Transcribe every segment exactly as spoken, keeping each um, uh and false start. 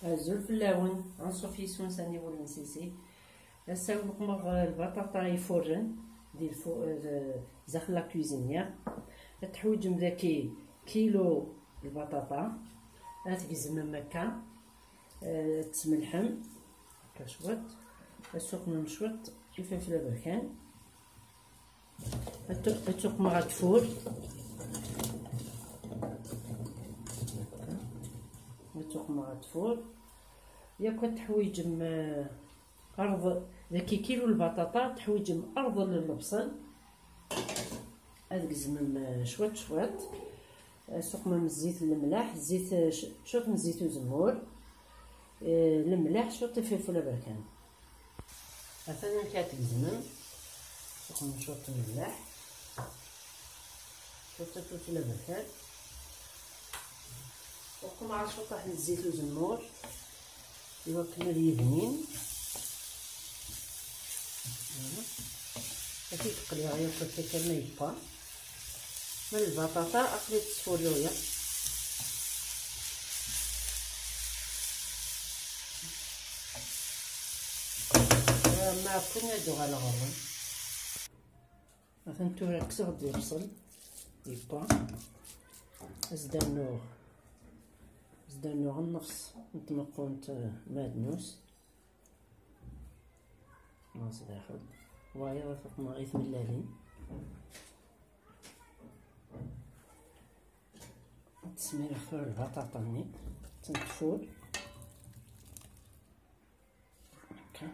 Azul fell-awen, anṣuf yis-wen sani wul n sisi. Ass-a, uqmeɣ lbaṭaṭa ifuren di lfu-, eh, zdaxel la cuisinière. Ad teḥwiǧem daki kilu lbaṭaṭa. Ad tgezmem akka, eh, ad tesmelḥem akka cwiṭ, ad suqmem cwiṭ ifilfel aberkan. Ad tu-, ad tuqmeɣ ad tfur. Ad tuqmeɣ ad tfur. Yakk ad teḥwiǧem, eh, arḍ-, daki kilu lbaṭaṭa, teḥwiǧem arḍel n lebṣel. Ad gezmem, eh, cwiṭ cwiṭ. Eh, suqmem zzit n lemlaḥ, zzit, eh, c-, cwiṭ n zzit uzemmur. Eh, lemlaḥ, cwiṭ ifilfel aberkan. Atan amek ad tgezmem. Suqmem cwiṭ n lemlaḥ. Cwiṭ ifilfel aberkan. Uqmeɣ cwiṭ n zzit uzemmur. Iwakken ad yebnin. Voilà. Ad t-id-qliɣ yakk akka kan ma yebqa. Ma lbaṭaṭa aql-i ttesfurruyeɣ. Ma kun ad uɣaleɣ ɣur-wen. Atan tura kkseɣ-d lebṣel, yewwa. Ad s-d-rnuɣ, ad s-d-rnuɣ nnefṣ n tmeqqunt, eh, n uɛednus. Ma sdaxel. Wayeḍ ad t-qqneɣ i tmellalin. Ad tesmireɣ tura lbaṭaṭa-nni. Ad tent-tfur. Akka.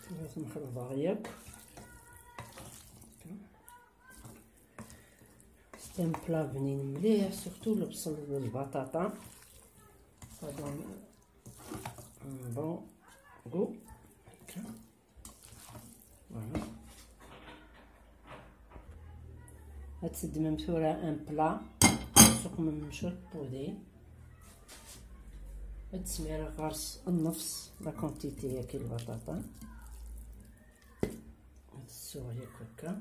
Tura ad ten-xelḍeɣ yakk. Akka. C'est un plat bnin mliḥ, surtout lebṣel d lbaṭaṭa. Ça donne un bon goût. Akka. Voilà. Ad teddmem tura un plat, suqmem cwiṭ n wudi. Ad tesmireɣ ɣer-s nnefṣ la quantité-agi n lbaṭaṭa. Ad tessuɣ yakk akka.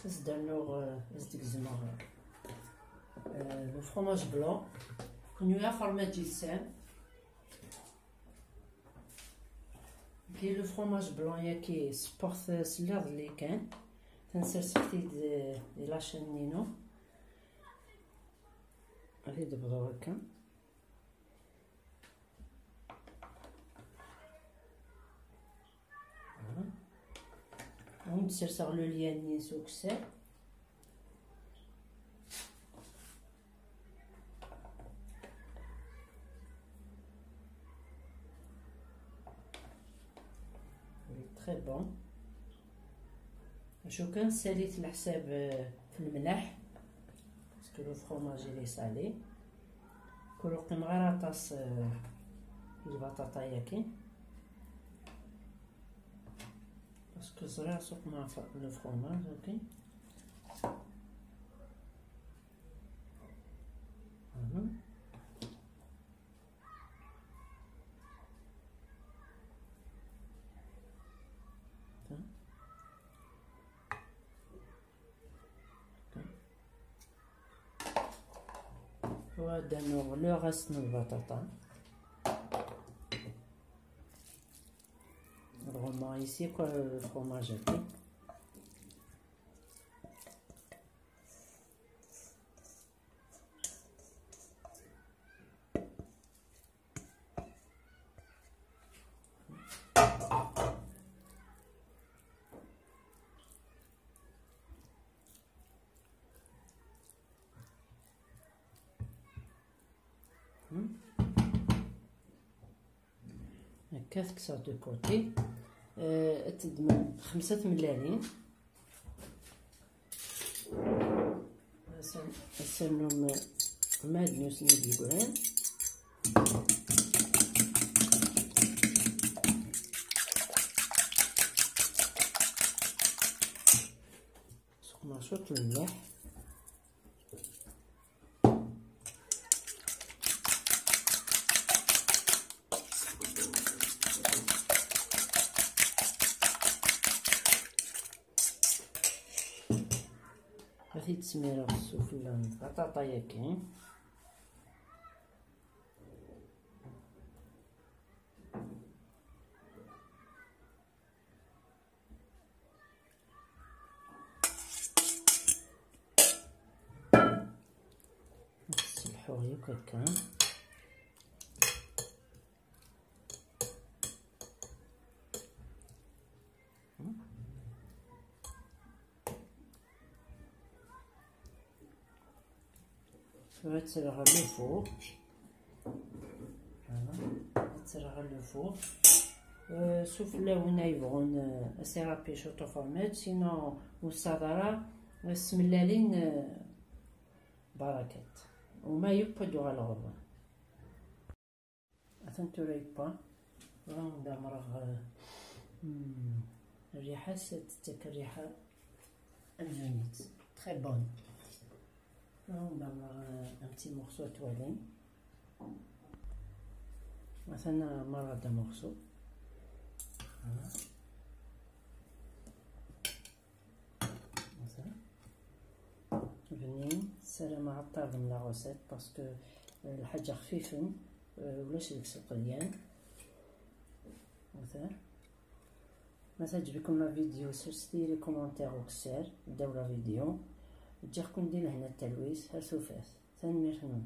Ad s-d-rnuɣ, euh, ad s-d-gezmeɣ, euh, le fromage blanc. Kenwi afermaj yes-m. Puis le fromage blanc yagi, sewweɣ-t s l'iḍelli kan. Ad t-sserseɣ di, di la chaîne-inu. Ad t-id-bḍuɣ akka. Voilà. Ad wen-d-sserseɣ le lien-nni s ukessar. Il est très bon. Acu kan, ssalit leḥsab, euh, f lemlaḥ, parce que le fromage il est salé. Ur qqimeɣ ara aṭas, euh, i lbaṭaṭa-yagi, parce que ẓriɣ suqmeɣ le fromage, ok. Mhm. Wa ad d-rnuɣ le reste n lbaṭaṭa. Vraiment ici quoi, le fromage et tout. Akka, tekkseɣ du côté. Euh, ad teddmem xemsa tmellalin. Ass-a, ass-a num mad nusni d yegran. Suqmeɣ cwiṭ n lmelḥ. Ḥid smireɣ sufella n lbaṭaṭa-yagi. Selḥuɣ yakk akka. Tura ad tt-rreɣ ɣer le four. Voilà. Ad tt-rreɣ ɣer le four. Euh, sufella win ay yebɣun, euh, ad s-irappi ciṭ ufermaj, sinon ur tessaḍ ara, euh, s tmellalin, euh, barakat. Uma yewwi-d uɣaleɣ ɣur-wen. Atan tura yewwa. Tura ad amreɣ, euh, hmm, rriḥa-s ad tettak rriḥa amzun-itt. Très bonne. Tura ad amreɣ, euh, un petit morceau à toile. Atan, euh, merra d amorso. Voilà. Bnin, ssarameɣ ad ṭṭaben la recette parce que, euh, lḥaǧa xfifen, euh, ulac deg-s lqelyan. Wata. Ma teɛǧeb-iken la vidéo, serset-iyi les commentaires ukessar ddaw la vidéo. Ǧǧiɣ-ken di lehna d talwit, ar tufat. Tanemmirt-nwen.